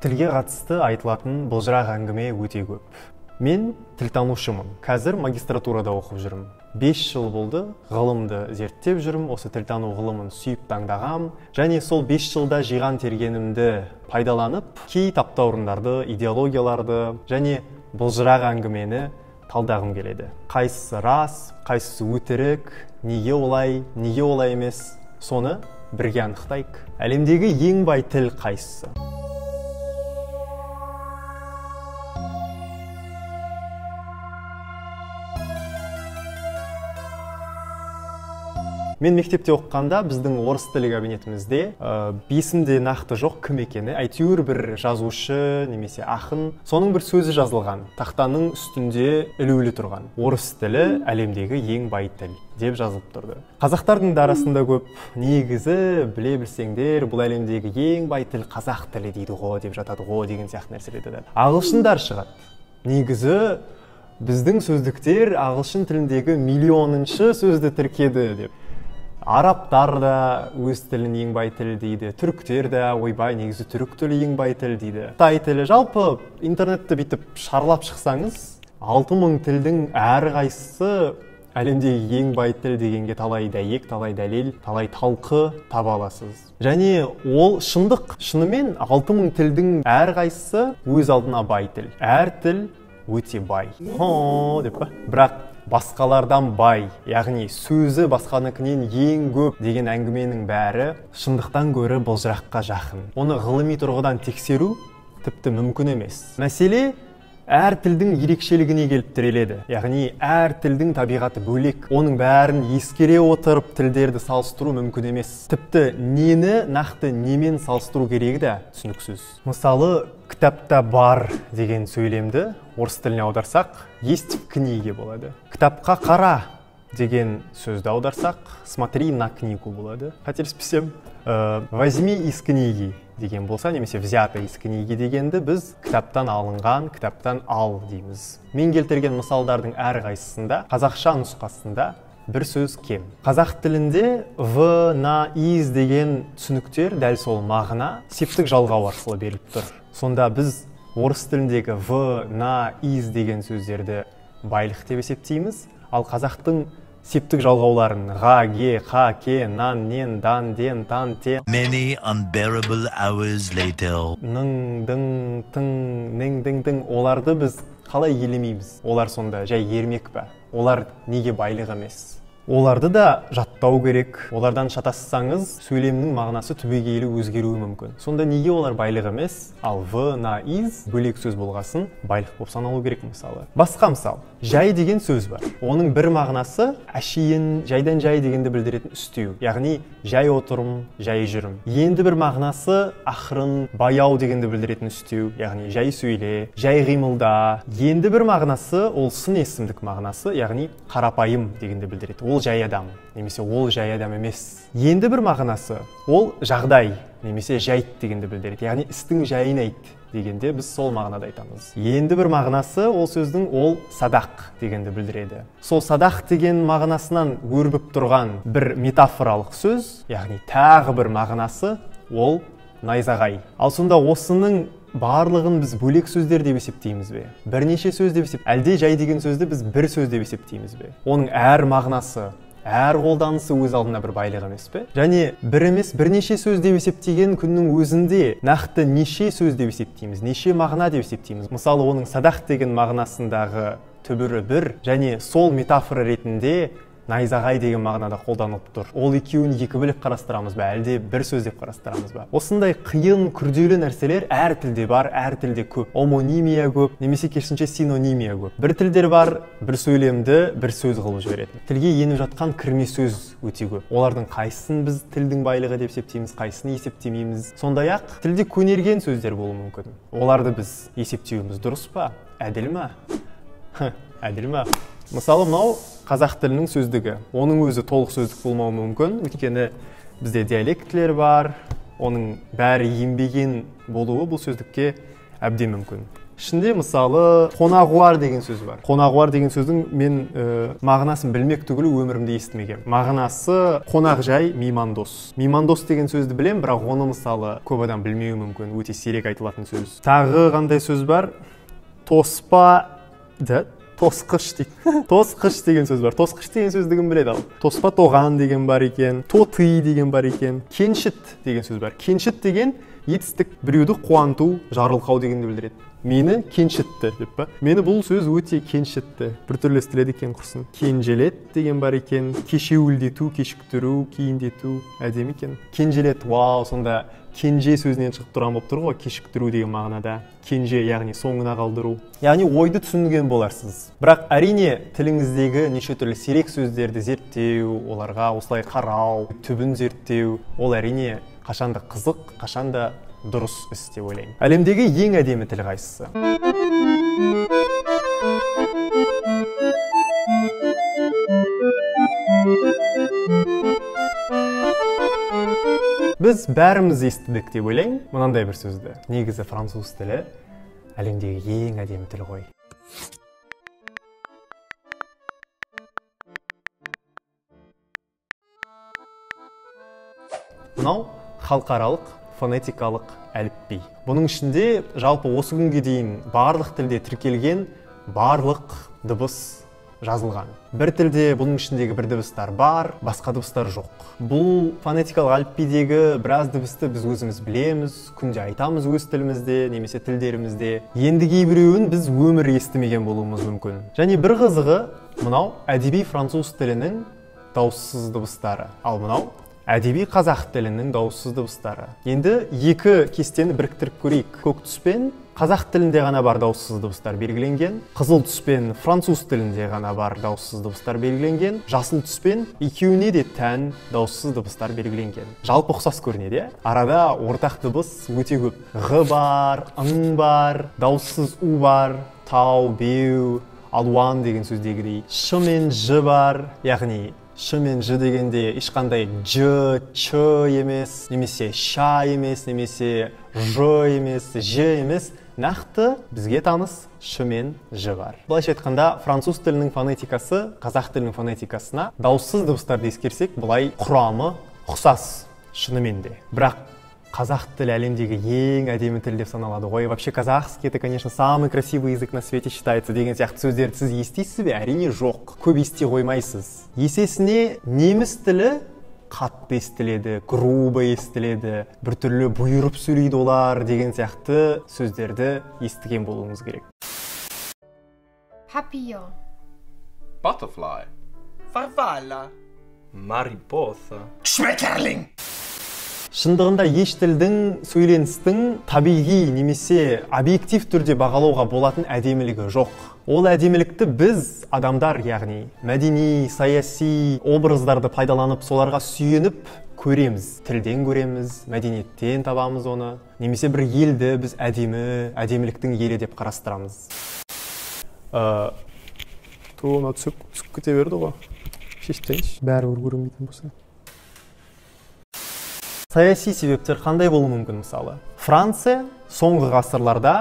Тілге қатысты айтылатын былжырақ әңгіме өте көп. Мен тілтанушымын. Қазір магистратурада оқып жүрмін. 5 жыл болды, ғылымды зерттеп жүрмін, осы тілтану ғылымын сүйіп таңдағам. Және сол 5 жылда жиған тергенімді пайдаланып, кей таптаурындарды, идеологияларды және былжырақ әңгімені талдағым келеді. Қайсысы рас, қайсысы өтірік, неге олай, неге олай емес, соны бірге анықтайық. Әлемдегі ең бай тіл қайсысы? Мен мектепте оқығанда біздің орыс тілі кабинетімізде есімде нақты жоқ кім екені, әйтеуір бір жазушы немесе ақын, соның бір сөзі жазылған, тақтаның үстінде ілулі тұрған. Орыс тілі әлемдегі ең бай тіл деп жазылып тұрды. Қазақтардың да арасында көп, негізі біле білсеңдер, бұл әлемдегі ең бай тіл қазақ тілі дейді ғой деп жатады ғой деген сияқты нәрселер айтады. Ағылшындар шығады. Негізі біздің сөздіктер ағылшын тіліндегі миллионыншы сөзді тіркеді деп. Арабтар да өз тілін ең бай тіл дейді, түріктер де ойбай негізі түрік тілі ең бай тіл дейді. Қытай тілі, жалпы интернетті бүйтіп шарлап шықсаңыз, 6000 тілдің әрқайсысы әлемдегі ең бай тіл дегенге талай дәйек, талай дәлел, талай талқы таба аласыз. Және ол шындық, шынымен 6000 тілдің әрқайсысы өз алдына бай тіл. Әр тіл өте бай. Хо деп па? Бірақ басқалардан бай, яғни сөзі басқаныкінен ең көп деген әңгіменің бәрі шындықтан гөрі былжыраққа жақын. Оны ғылыми тұрғыдан тексеру тіпті мүмкін емес. Мәселе әр тілдің ерекшелігіне келіп тіреледі. Яғни әр тілдің табиғаты бөлек. Оның бәрін ескере отырып тілдерді салыстыру мүмкін емес. Тіпті нені нақты немен салыстыру керегі де түсініксіз. Мысалы, кітапта бар деген сөйлемді орыс тіліне аударсақ, есть в книге болады. Кітапқа қара деген сөзді аударсақ, смотри на книгу болады. Қателеспесем, возьми из книги деген болса, немесе взято из книги дегенді біз кітаптан алынған, кітаптан ал дейміз. Мен келтірген мысалдардың әрқайсысында қазақша нұсқасында бір сөз кем. Қазақ тілінде в, на, из деген түсініктер дәл сол мағына септік жалғау арқылы беріліп тұр. Сонда біз орыс тіліндегі в, на, из деген сөздерді байлық деп есептейміз, ал қазақтың септік жалғауларын ға, ге, қа, ке, нан, нен, дан, ден, тан, те, Many unbearable hours later. ның, дың, тың, нің, дың, тың, оларды біз қалай елемейміз? Олар сонда жай ермек пе? Олар неге байлық емес? Оларды да жаттау керек. Олардан шатассаңыз, сөйлемнің мағынасы түбегейлі өзгеруі мүмкін. Сонда неге олар байлық емес, ал в, на, из бөлек сөз болғасын байлық болып саналу керек мысалы. Басқа мысал, жай деген сөз бар. Оның бір мағынасы әшейін, жайдан жай дегенді білдіретін үстеу. Яғни жай отырым, жай жүрім. Енді бір мағынасы ақырын, баяу дегенді білдіретін үстеу, яғни жай сөйле, жай қимылда. Енді бір мағынасы ол сын есімдік мағынасы, яғни қарапайым дегенді білдіреді. Ол жай адам, немесе ол жай адам емес. Енді бір мағынасы ол жағдай, немесе жайт дегенді білдіреді. Яғни істің жайын айт дегенде біз сол мағынада айтамыз. Енді бір мағынасы ол сөздің ол садақ дегенді білдіреді. Сол садақ деген мағынасынан өрбіп тұрған бір метафоралық сөз, яғни тағы бір мағынасы ол найзағай. Ал сонда осының барлығын біз бөлек сөздер деп есептейміз бе? Бірнеше сөз деп есеп, әлде жай деген сөзді біз бір сөз деп есептейміз бе? Оның әр мағынасы, әр қолданысы өз алдына бір байлық емес пе? Және бір емес, бірнеше сөз деп есептеген күннің өзінде нақты неше сөз деп есептейміз, неше мағына деп есептейміз? Мысалы, оның садақ деген мағынасындағы түбірі бір, және сол метафора ретінде найзағай деген мағынада қолданылып тұр. Ол екеуін екі бөлек қарастырамыз ба, әлде бір сөз деп қарастырамыз ба? Осындай қиын, күрделі нәрселер әр тілде бар, әр тілде көп. Омонимия көп, немесе керісінше синонимия көп. Бір тілдер бар, бір сөйлемді бір сөз қылып жіберетін. Тілге еніп жатқан кірме сөз өте көп. Олардың қайсысын біз тілдің байлығы деп есептейміз, қайсысын есептемейміз. Сондай-ақ тілде көнерген сөздер болуы мүмкін. Оларды біз есептеуіміз дұрыс па? Әділ ма? Әділ ма? Мысалы, мынау қазақ тілінің сөздігі. Оның өзі толық сөздік болмауы мүмкін, өйткені бізде диалектілер бар, оның бәрі енбеген болуы бұл сөздікке әбден мүмкін. Ішінде мысалы қонағуар деген сөз бар. Қонағуар деген сөздің мен мағынасын білмек түгілі өмірімде естімегем. Мағынасы қонақ жай, меймандос. Меймандос деген сөзді білем, бірақ оны мысалы көп адам білмеуі мүмкін, өте сирек айтылатын сөз. Тағы қандай сөз бар? Тоспа, да? Тосқыш дейді. Тосқыш деген сөз бар. Тосқыш деген сөзді кім біледі ал? Тоспа тоған деген бар екен, тоты деген бар екен, кеншіт деген сөз бар. Кеншіт деген етістік, біреуді қуанту, жарылқау дегенді білдіреді. Мені кеншітті деп па? Мені бұл сөз өте кеншітті. Біртүрлі естіледі екен құрсын. Кенжелет деген бар екен. Кешеуілдету, кешіктіру, кейіндету. Әдемі екен. Кенжелет, вау, сонда кенже сөзінен шығып тұрған болып тұр ғой, кешіктіру деген мағынада. Кенже, яғни соңына қалдыру. Яғни ойды түсінген боларсыз. Бірақ әрине тіліңіздегі неше түрлі сирек сөздерді зерттеу, оларға осылай қарау, түбін зерттеу, ол әрине қашанда қызық, қашанда дұрыс іс деп ойлаймын. Әлемдегі ең әдемі тіл қайсысы? Біз бәріміз естідік деп ойлаймын мынандай бір сөзді. Негізі француз тілі әлемдегі ең әдемі тіл ғой. Мынау халықаралық фонетикалық әліпби. Бұның ішінде жалпы осы күнге дейін барлық тілде тіркелген барлық дыбыс жазылған. Бір тілде бұның ішіндегі бір дыбыстар бар, басқа дыбыстар жоқ. Бұл фонетикалық әліпбидегі біраз дыбысты біз өзіміз білеміз, күнде айтамыз өз тілімізде немесе тілдерімізде. Енді кейбіреуін біз өмір естімеген болуымыз мүмкін. Және бір қызығы, мынау әдеби француз тілінің дауыссыз дыбыстары. Ал мынау әдеби қазақ тілінің дауыссыз дыбыстары. Енді екі кестені біріктіріп көрейік. Көк түспен қазақ тілінде ғана бар дауыссыз дыбыстар белгіленген, қызыл түспен француз тілінде ғана бар дауыссыз дыбыстар белгіленген, жасыл түспен екеуіне де тән дауыссыз дыбыстар белгіленген. Жалпы ұқсас көрінеді, иә? Арада ортақ дыбыс өте көп. Ғ бар, ң бар, дауыссыз у бар, тау, беу, алуан деген сөздегідей. Ш мен ж бар, яғни Ш мен Ж дегенде ешқандай Ж, Ч емес, немесе Ш емес, немесе Ж емес, Ж емес, нақты бізге таныс Ш мен Ж бар. Былайша айтқанда, француз тілінің фонетикасы қазақ тілінің фонетикасына дауыссыз дыбыстарды ескерсек, былай құрамы ұқсас шынымен де. Бірақ қазақ тілі әлемдегі ең әдемі тіл деп саналады ғой. Вообще казахский это, конечно, самый красивый язык на свете считается деген сияқты сөздерді сіз естисіз бе? Әрине жоқ. Көп ести қоймайсыз. Есесіне неміс тілі қатты естіледі, грубо естіледі, біртүрлі бұйырып сөйлейді олар деген сияқты сөздерді естіген болуыңыз керек. Papillon. Butterfly. Farfalla. Mariposa. Schmetterling. Шындығында еш тілдің, сөйленістің табиғи немесе объектив түрде бағалауға болатын әдемілігі жоқ. Ол әдемілікті біз, адамдар, яғни мәдени, саяси образдарды пайдаланып, соларға сүйеніп көреміз. Тілден көреміз, мәдениеттен табамыз оны. Немесе бір елді біз әдемі, әдеміліктің елі деп қарастырамыз. Туына түсіп кете берді ғой. Шешіп тастайыншы. Бәрібір көрінбейтін болса. Саяси себептер қандай болуы мүмкін мысалы? Франция соңғы ғасырларда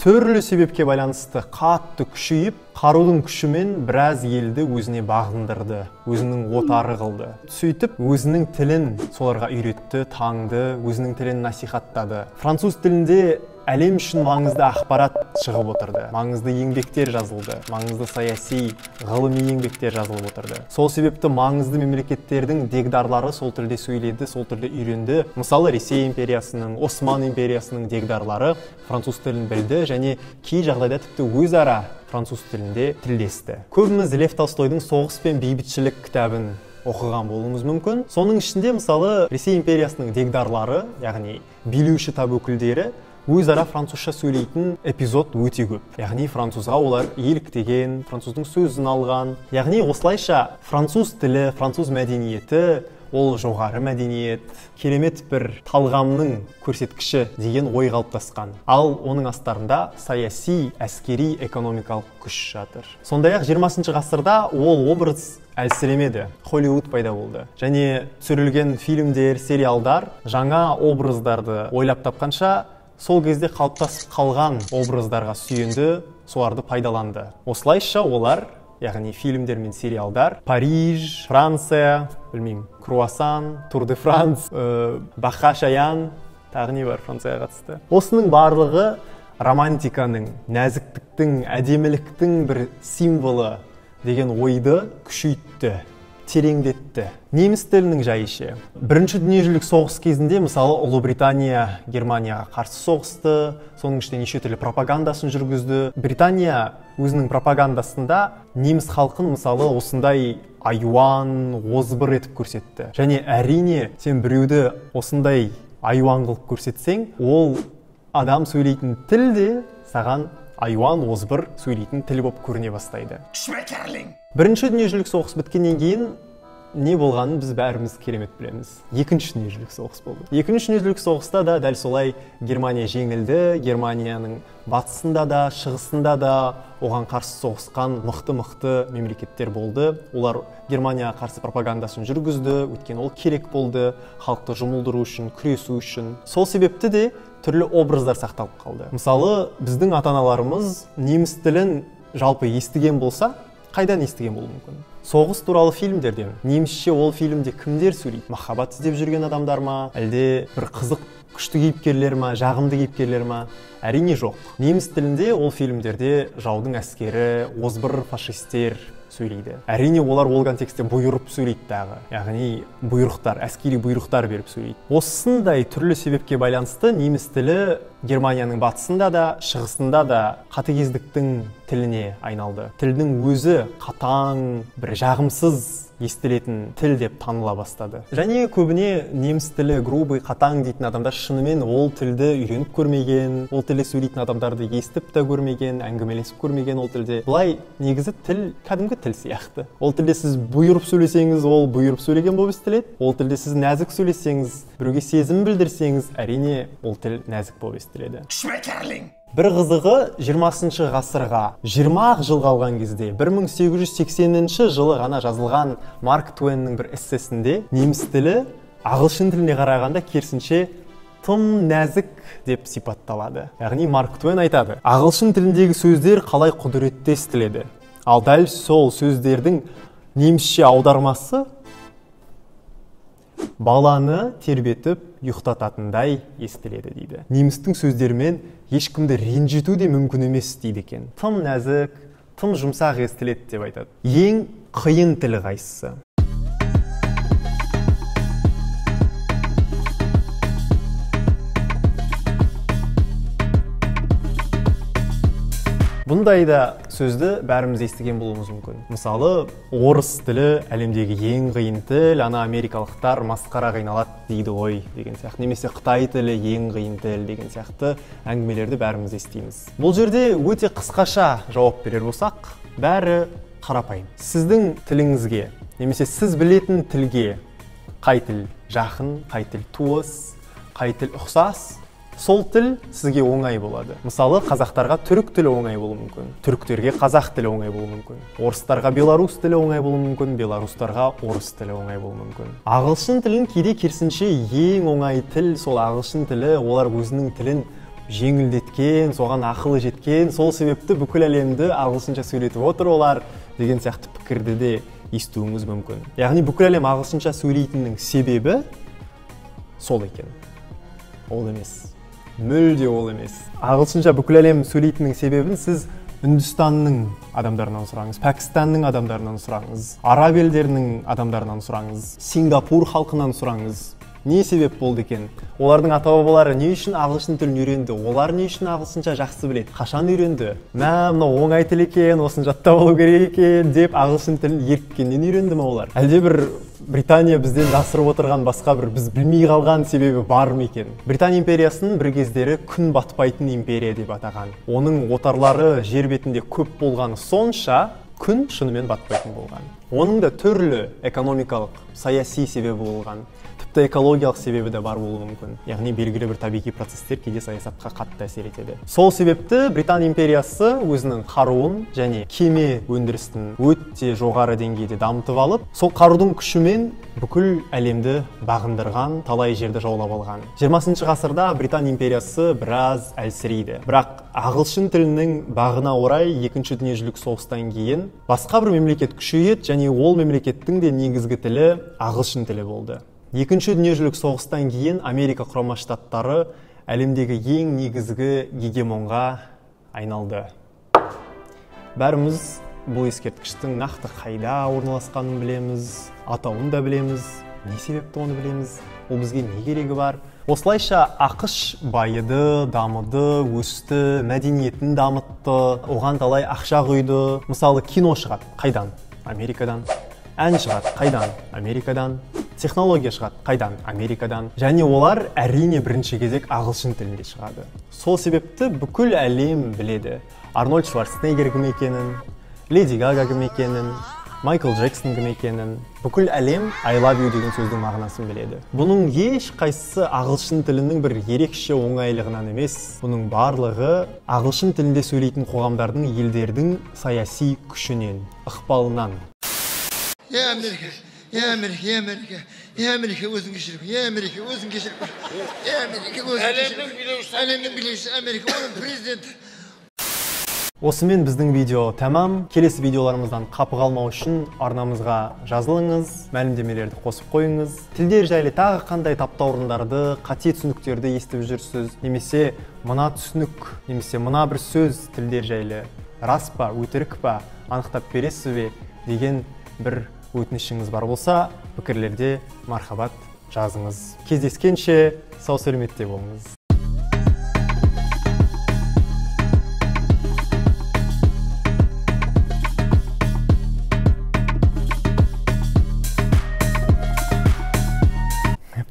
түрлі себепке байланысты қатты күшейіп, қарудың күшімен біраз елді өзіне бағындырды, өзінің отары қылды. Сөйтіп өзінің тілін соларға үйретті, таңды, өзінің тілін насихаттады. Француз тілінде әлем үшін маңызды ақпарат шығып отырды, маңызды еңбектер жазылды, маңызды саяси, ғылыми еңбектер жазылып отырды. Сол себепті маңызды мемлекеттердің дегдарлары сол тілде сөйледі, сол тілде үйренді. Мысалы, Ресей империясының, Осман империясының дегдарлары француз тілін білді және кей жағдайда тіпті өзара француз тілінде тілдесті. Көбіміз Лев Толстойдың «Соғыс пен бейбітшілік» кітабын оқыған болуымыз мүмкін. Соның ішінде мысалы Ресей империясының дегдарлары, яғни билеуші тап өкілдері өзара французша сөйлейтін эпизод өте көп. Яғни французға олар еліктеген, француздың сөзін алған. Яғни осылайша француз тілі, француз мәдениеті ол жоғары мәдениет, керемет бір талғамның көрсеткіші деген ой қалыптасқан. Ал оның астарында саяси, әскери, экономикалық күш жатыр. Сондай-ақ 20 ғасырда ол образ әлсіремеді. Холливуд пайда болды. Және түсірілген фильмдер, сериалдар жаңа образдарды ойлап тапқанша сол кезде қалыптасып қалған образдарға сүйенді, соларды пайдаланды. Осылайша олар, яғни фильмдер мен сериалдар, Париж, Франция, білмеймін, круассан, Тур де Франс, Баха Шаян, тағы не бар Францияға қатысты. Осының барлығы романтиканың, нәзіктіктің, әдеміліктің бір символы деген ойды күшейтті, тереңдетті. Неміс тілінің жайы ше. Бірінші дүниежүзілік соғыс кезінде, мысалы, Ұлыбритания Германияға қарсы соғысты, соның ішінде неше түрлі пропагандасын жүргізді. Британия өзінің пропагандасында неміс халқын, мысалы, осындай айуан, озбыр етіп көрсетті. Және әрине, сен біреуді осындай айуан қылып көрсетсең, ол адам сөйлейтін тіл де саған айуан, озбыр сөйлейтін тіл болып көріне бастайды. Schmetterling. Бірінші дүниежүзілік соғыс біткеннен кейін не болғанын біз бәріміз керемет білеміз. Екінші дүниежүзілік соғыс болды. Екінші дүниежүзілік соғыста да дәл солай Германия жеңілді. Германияның батысында да, шығысында да оған қарсы соғысқан мықты-мықты мемлекеттер болды. Олар Германияға қарсы пропагандасын жүргізді, өйткені ол керек болды халықты жұмылдыру үшін, күресу үшін. Сол себепті де түрлі образдар сақталып қалды. Мысалы, біздің ата-аналарымыз неміс тілін жалпы естіген болса, қайдан естіген болуы мүмкін? Соғыс туралы фильмдерден. Немісше ол фильмде кімдер сөйлейді? Махаббат іздеп жүрген адамдар ма? Әлде бір қызық күшті кейіпкерлер ма? Жағымды кейіпкерлер ма? Әрине жоқ. Неміс тілінде ол фильмдерде жаудың әскері, озбыр фашистер сөйлейді. Әрине олар ол контекстте бұйырып сөйлейді дағы. Яғни бұйрықтар, әскери бұйрықтар беріп сөйлейді. Осындай түрлі себепке байланысты неміс тілі Германияның батысында да, шығысында да қатыгездіктің тіліне айналды. Тілдің өзі қатаң, бір жағымсыз естілетін тіл деп таныла бастады. Және көбіне неміс тілі грубый, қатаң дейтін адамдар шынымен ол тілді үйреніп көрмеген, ол тілде сөйлейтін адамдарды естіп те көрмеген, әңгімелесіп көрмеген ол тілде. Былай негізі тіл кәдімгі тіл сияқты. Ол тілде сіз бұйырып сөйлесеңіз, ол бұйырып сөйлеген болып естіледі. Ол тілде сіз нәзік сөйлесеңіз, біреуге сезім білдірсеңіз, әрине ол тіл нәзік болып естіледі. Schmetterling. Бір қызығы 20 ғасырға 20 жыл қалған кезде 1880 жылы ғана жазылған Марк Твеннің бір эссесінде неміс тілі ағылшын тіліне қарағанда керісінше тым нәзік деп сипатталады. Яғни Марк Твен айтады, ағылшын тіліндегі сөздер қалай құдіретті естіледі, ал дәл сол сөздердің немісше аудармасы баланы тербетіп ұйықтататындай естіледі дейді. Немістің сөздерімен ешкімді ренжіту де мүмкін емес дейді екен. Тым нәзік, тым жұмсақ естіледі деп айтады. Ең қиын тіл қайсысы? Бұндай да сөзді бәріміз естіген болуымыз мүмкін. Мысалы, орыс тілі әлемдегі ең қиын тіл, ана америкалықтар масқара қиналады дейді ғой деген сияқты, немесе қытай тілі ең қиын тіл деген сияқты әңгімелерді бәріміз естиміз. Бұл жерде өте қысқаша жауап берер болсақ, бәрі қарапайым. Сіздің тіліңізге, немесе сіз білетін тілге қай тіл жақын, қай тіл туыс, қай тіл ұқсас, сол тіл сізге оңай болады. Мысалы, қазақтарға түрік тілі оңай болуы мүмкін, түріктерге қазақ тілі оңай болуы мүмкін, орыстарға белорус тілі оңай болуы мүмкін, белорустарға орыс тілі оңай болуы мүмкін. Ағылшын тілін кейде керісінше ең оңай тіл сол ағылшын тілі, олар өзінің тілін жеңілдеткен, соған ақылы жеткен, сол себепті бүкіл әлемді ағылшынша сөйлетіп отыр олар деген сияқты пікірді де естуіңіз мүмкін. Яғни бүкіл әлем ағылшынша сөйлейтінінің себебі сол екен. Ол емес. Мүлде ол емес. Ағылшынша бүкіл әлем сөйлейтінінің себебін сіз Үндістанның адамдарынан сұраңыз, Пәкістанның адамдарынан сұраңыз, араб елдерінің адамдарынан сұраңыз, Сингапур халқынан сұраңыз. Не себеп болды екен? Олардың ата-бабалары не үшін ағылшын тілін үйренді? Олар не үшін ағылшынша жақсы біледі? Қашан үйренді? Мә, мынау оңай тіл екен, осыны жаттап алу керек екен деп ағылшын тілін еріккеннен үйренді ме олар? Әлде бір Британия бізден жасырып отырған басқа бір біз білмей қалған себебі бар ма екен? Британия империясын бір кездері күн батпайтын империя деп атаған. Оның отарлары жер бетінде көп болғаны сонша, күн шынымен батпайтын болған. Оның да түрлі экономикалық, саяси себебі болған. Тіпті экологиялық себебі де бар болуы мүмкін. Яғни белгілі бір табиғи процестер кейде саясатқа қатты әсер етеді. Сол себепті Британ империясы өзінің қаруын және кеме өндірісін өте жоғары деңгейде дамытып алып, сол қарудың күшімен бүкіл әлемді бағындырған, талай жерді жаулап алған. 20 ғасырда Британ империясы біраз әлсірейді. Бірақ ағылшын тілінің бағына орай Екінші дүниежүзілік соғыстан кейін басқа бір мемлекет күшейеді және ол мемлекеттің де негізгі тілі ағылшын тілі болды. Екінші дүниежүзілік соғыстан кейін Америка Құрама Штаттары әлемдегі ең негізгі гегемонға айналды. Бәріміз бұл ескерткіштің нақты қайда орналасқанын білеміз, атауын да білеміз, не себепті оны білеміз, ол бізге не керегі бар. Осылайша АҚШ байыды, дамыды, өсті, мәдениетін дамытты, оған талай ақша құйды. Мысалы, кино шығады, қайдан? Америкадан. Ән шығады, қайдан? Америкадан. Технология шығады, қайдан? Америкадан. Және олар әрине бірінші кезек ағылшын тілінде шығады. Сол себепті бүкіл әлем біледі. Арнольд Шварценеггер кім екенін, Леди Гага кім екенін, Майкл Джексон кім екенін, бүкіл әлем I love you деген сөздің мағынасын біледі. Бұның ешқайсысы ағылшын тілінің бір ерекше оңайлығынан емес. Бұның барлығы ағылшын тілінде сөйлейтін қоғамдардың, елдердің саяси күшінен, ықпалынан. Я Америка, я Америка, я Америка, я Америка, өзің кешір, я Америка, өзің кешір, я Америка, өзің кешір. Әлемнің билеушісі Америка, оның президенті. Осымен біздің видео тәмам. Келесі видеоларымыздан қапы қалмау үшін арнамызға жазылыңыз, мәлімдемелерді қосып қойыңыз. Тілдер жайлы тағы қандай таптаурындарды, қате түсініктерді естіп жүрсіз, немесе мына түсінік, немесе мына бір сөз тілдер жайлы рас па, өтірік па, анықтап бересіз бе деген бір өтінішіңіз бар болса, пікірлерде мархабат жазыңыз. Кездескенше сау сәлеметте болыңыз.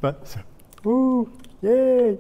Все. Ей!